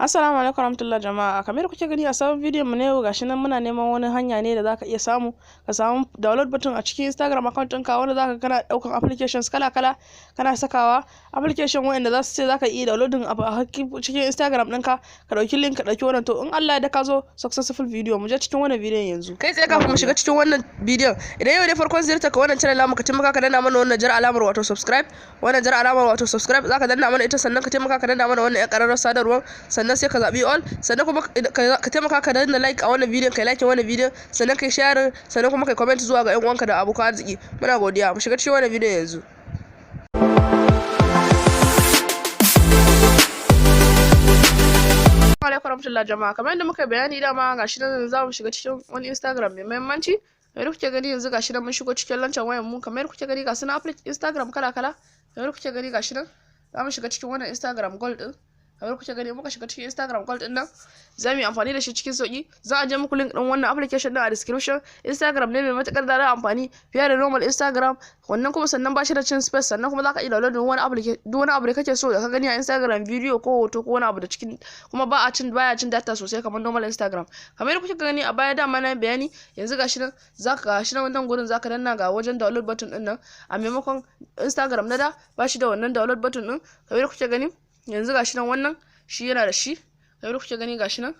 Assalamu alaikum warahmatullahi jama'a. Kamar kuke gani a sabon bidiyon mu na yau, gashi nan muna neman wani hanya ne da zaka iya samu ka samu download button a cikin Instagram account ɗinka, wanda zaka kana ɗaukan applications kala kala kana sakawa, application wanda za su ce zaka iya downloading abu a cikin Instagram ɗinka, ka ɗauki link, ka ɗauki wannan. To in Allah ya da ka zo successful video, mu je cikin wannan bidiyon yanzu kai tsaye. Kafin mu shiga cikin wannan bidiyon, idan yau ne farkon ziyartar ka wannan channel namu, ka taimaka ka danna mana wannan jar alamar, wato subscribe. Wannan jar alamar, wato subscribe, zaka danna mana ita. Sannan ka taimaka ka danna mana wannan ƴan ƙararrawar sadarwar, sannan sai ka zaɓi all. Sannan kuma ka taimaka ka danna like a wannan bidiyon, kai like wannan bidiyon, sannan kai share, sannan kuma kai comment zuwa ga ƴan uwanka da abokan arziki. Muna godiya. Mu shiga cikin wannan bidiyon yanzu. Alaikum warahmatullahi jama'a. Kamar yadda muka bayani dama, gashi nan za mu shiga cikin wani Instagram mai muhimmanci. Kamar kuke gani yanzu, gashi nan mun shigo cikin launcher wayan mu. Kamar kuke gani, ga sunan Instagram kala kala. Kamar kuke gani, gashi nan za mu shiga cikin wannan Instagram Gold din. Kamar kuke gani, muka shiga cikin Instagram Gold din nan, za mu yi amfani da shi cikin sauki. Za a je muku link din wannan application din a description. Instagram ne mai matukar daɗin amfani fiye da normal Instagram wannan. Kuma sannan ba shi da cin space, sannan kuma za ka iya downloading wani application, duk wani abu da kake so da ka gani a Instagram, video ko hoto ko wani abu da cikin. Kuma ba a cin baya cin data sosai kamar normal Instagram. Kamar kuke gani a baya dama na bayani. Yanzu gashi nan, zaka gashi nan wannan gurin zaka danna, ga wajen download button din nan. A maimakon Instagram na da ba shi da wannan download button din. Kamar kuke gani yanzu, gashi nan, wannan shi yana da shi. Kamar kuke gani, gashi nan,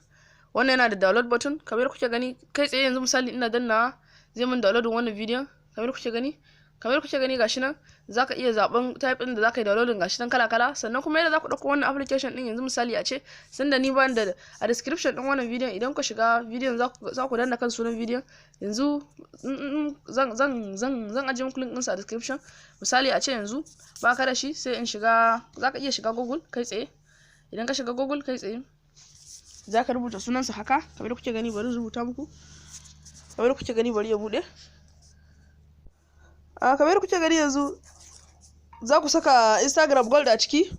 wannan yana da download button. Kamar kuke gani, kai tsaye yanzu misali ina dannawa, zai mun download wannan bidiyon. Kamar kuke gani, gashi nan zaka iya zaben type din da zaka yi downloading, gashi nan kala kala. Sannan kuma yadda zaku dauko wannan application din, yanzu misali a ce sanda ni ban da, a description din wannan bidiyon, idan ku shiga bidiyon za ku danna kan sunan bidiyon. Yanzu zan ajiye muku link ɗinsa a description. Misali a ce yanzu ba ka da shi, sai in shiga, zaka iya shiga Google kai tsaye. Idan ka shiga Google kai tsaye, zaka rubuta sunansa haka kamar kuke gani. Bari rubuta muku. Kamar kuke gani, bari ya bude. A kamar kuke gani yanzu, za ku saka Instagram Gold a ciki.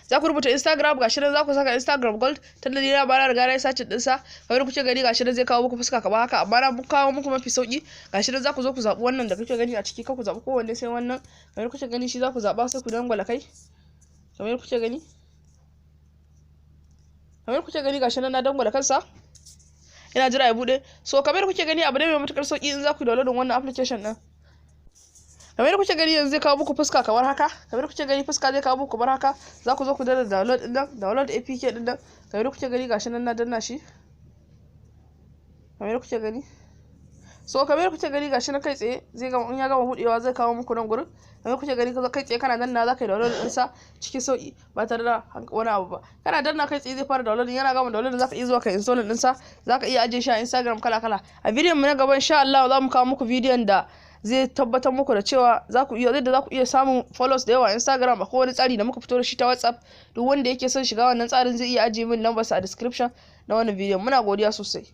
Za ku rubuta Instagram, gashi nan za ku saka Instagram Gold. Tunda ni na ba na riga na yi searching ɗinsa. Kamar kuke gani, gashi nan zai kawo muku fuska kamar haka, amma na kawo muku mafi sauki. Gashi nan za ku zo ku zaɓi wannan da kuke gani a ciki. Kar ku zaɓi kowanne sai wannan. Kamar kuke gani, shi za ku zaɓa, sai ku dangwala kai. Kamar kuke gani, gashi nan na dangwala kansa, ina jira ya bude. So kamar kuke gani, abu ne mai matukar sauki in za ku download wannan application din. Kamar kuke gani yanzu, zai kawo muku fuska kamar haka. Kamar kuke gani, fuska zai kawo muku kamar haka. Za ku zo ku danna download din nan, download APK din nan. Kamar kuke gani, gashi nan na danna shi. Kamar kuke gani, so kamar kuke gani, gashi nan kai tsaye zai gama. In ya gama budewa, zai kawo muku nan gurin. Kamar kuke gani, kai tsaye kana danna za ka yi download din sa cikin sauki ba tare da wani abu ba. Kana danna, kai tsaye zai fara download. Yana gama download, zaka iya zuwa ka install din sa, zaka iya ajiye shi a Instagram kala kala. A bidiyon mu na gaba, insha Allah, za mu kawo muku bidiyon da zai tabbatar muku da cewa za ku iya yadda za ku iya samun followers da yawa a Instagram. Akwai wani tsari da muka fito da shi ta WhatsApp. Duk wanda yake son shiga wannan tsarin zai iya ajiye min lambar sa a description na wannan bidiyon. Muna godiya sosai.